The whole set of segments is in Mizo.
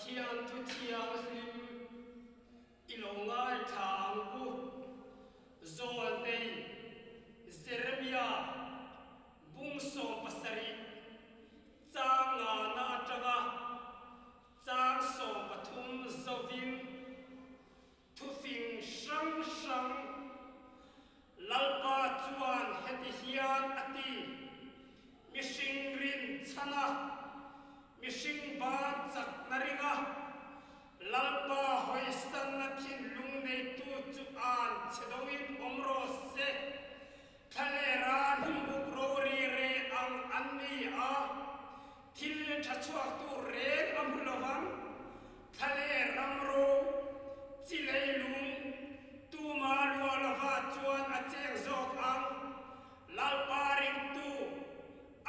Pathian thu thianghlim i lo ngaithla ang u. Zawlnei Jeremia bung 17 chang ngana atanga chang 13 zovin thufing hrang hrang Lalpa chuan heti hian a ti, Mihring rin chhana, mihring ban chakna ringa, Lalpa hawisanna thinlung neitu chu an che dawngin awm rawh se. Thlalera hnimbuk rori re ang an ni a, thil tha chhuaktu reng a hmu lovang. Thlaler ram ro, chi leilung, tuma luah lova chuan a cheng zawk ang. Lalpa ringtu,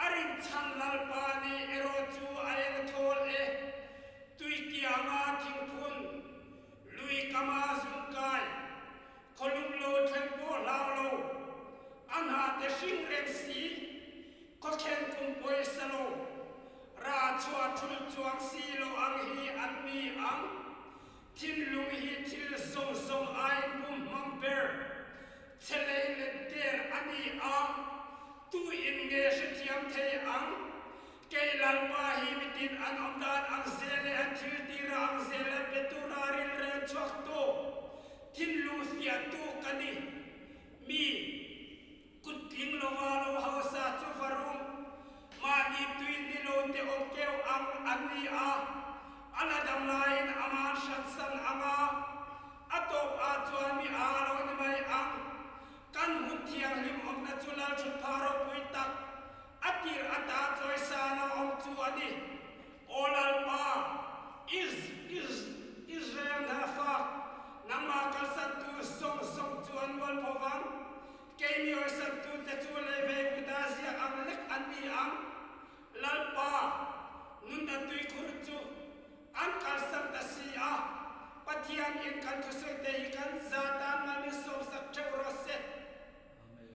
a rinchhan Lalpa ni erawh chu a eng thawl e. Tui kianga thingphun, lui kama zungkai, Khawlum lo thleng pawh hlau lo, a hna te hring reng si, khawkhen kum pawisa lo, ra chhuah thul chuang si lo ang hi an ni ang. Thinlung hi thil zawng zawng aiin bum hmang ber, che lei let der a ni a, tu in nge hrethiam thei ang? Kei Lalpa hi mitin an awm dan ang zel leh an thil tira ang zel leh pe tura rilrel chhuak tu, thinlung fiah tu ka ni. Mi kut tling lova lo hausa chu va rum, mahni tui ni lo te awm keu ang an ni a, a la dam laiin aman hransan ang a, a tawp ah chuan mi aa lo ni mai ang. Kan hmun thianghlim awmna chu Lalthutpha ropui tak, A tir ata chawisana awm chu a ni. Aw Lalpa, Iz, Iz, Israel hna fak, nangmah kalsantu zawng zawng chu an mual pho vang. Keini awisantute chu lei vei vuta ziak ang lek an ni ang. Lalpa, nunna tuikhur chu an kalsan ta si a, Pathian in kan thusawite hi kan za tan mal min sawmsak theuh rawh se.